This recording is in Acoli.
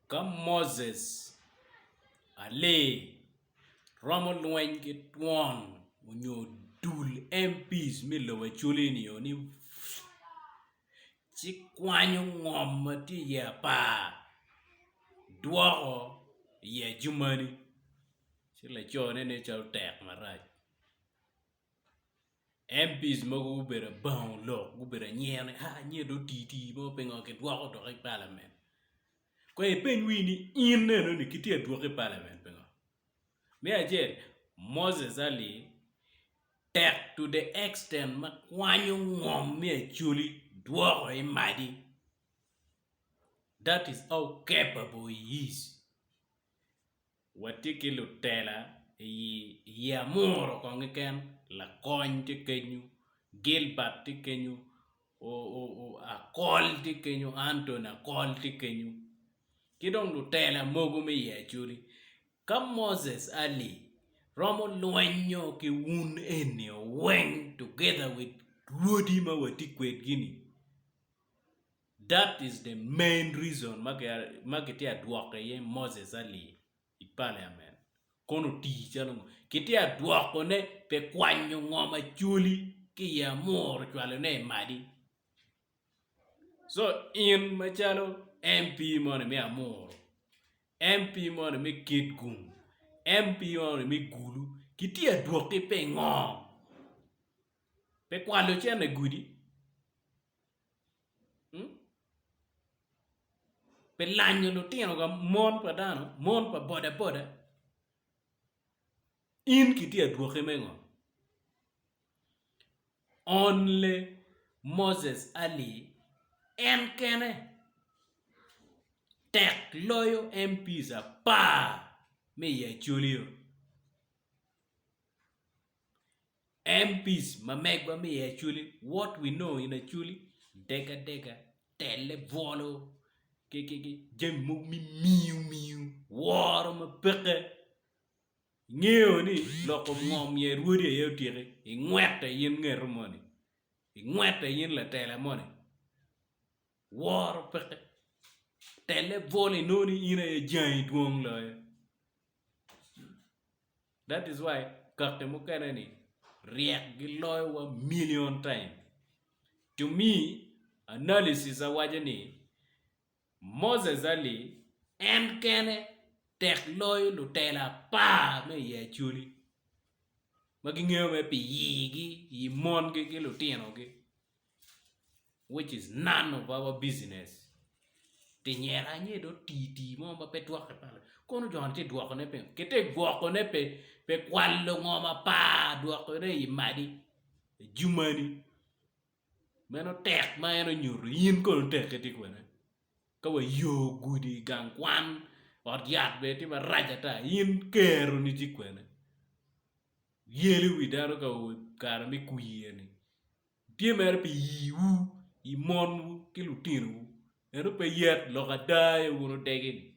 Ka Moses Ali romo lweny ki twon nyo dul MPs me lobo Acholi nio ni ci kwanyo ngom ma tye iye apar dwoko iye jumani ci lacone nen calo tek marac. MPs mogo gubedo abango lok gubedo anyira ni aa nyen dong oti tii mo pingo kidwoko dok i palament kong ipeny wii ni in enoni kitye ka dwoki i palament pingo? Me acel Moses Ali tek to the extent ma kwanyo ngom me Acholi dwoko i madi that is how capable he is. Watye ki lutela i amuru kong keken lakony tye kenyo, Gilbert tye kenyo, Akol tye kenyo, Anthony Akol tye kenyo ki dong lutela mogo me i Acholi. Ka Moses Ali romo lwenyo ki wun eni weng together with rwodi ma watye kwedgi-ni That is the main reason ma kitye ka dwoko iye Moses Ali i parliament kono oti calo ngo kitye ka dwokone pi kwanyo ngom acholi ki i amuru cwalone i madi so in macalo MP moni me amuru MP moni me Kitgum MP moni me Gulu kitye ka dwoki pingo pi kwalo cente gudi. Pi lanyo lutino ka mon pa dano mon pa boda boda in kitye ka dwoki me ngo only Moses Ali en kene tek loyo MPs apar me i Acholi-o. MPs ma megwa me i Acholi what we know in Acholi dega dega telle bwolo ki jami mogo me miu miu woro ma peke ingeyo ni lok kom ngom myero rwodi aye otyeki ingwete in ngeto moni ingwete in latela moni woro peke telle bwolo inongo ni in aye jangi dwong loyo. That is why kaki mukene ni ryek giloyo wa million time. To me analysis awaco ni Moses Ali en kene tek loyo lutela apar me i Acholi ma gingeyo mere pi yigi, yi mongi ki lutinogi. which is none of our business ti nyera anyer dong oti tii mo ma pe dwoke pala kono joni tye dwokone pingo gitye gwokone pi pi kwalo ngom apar dwokone i madi i jumani meno tek ma en onyuto in kono tekki tye kwene ka wa yo gudi i gang kwan ot yat bene tye marac ata in keroni tye kwene yelo wi dano ka kare me kwir eni Tye mere pi yiwu, i monwu ki lutinowu. Ento pe yet lok ada aye wun wudegi-ni.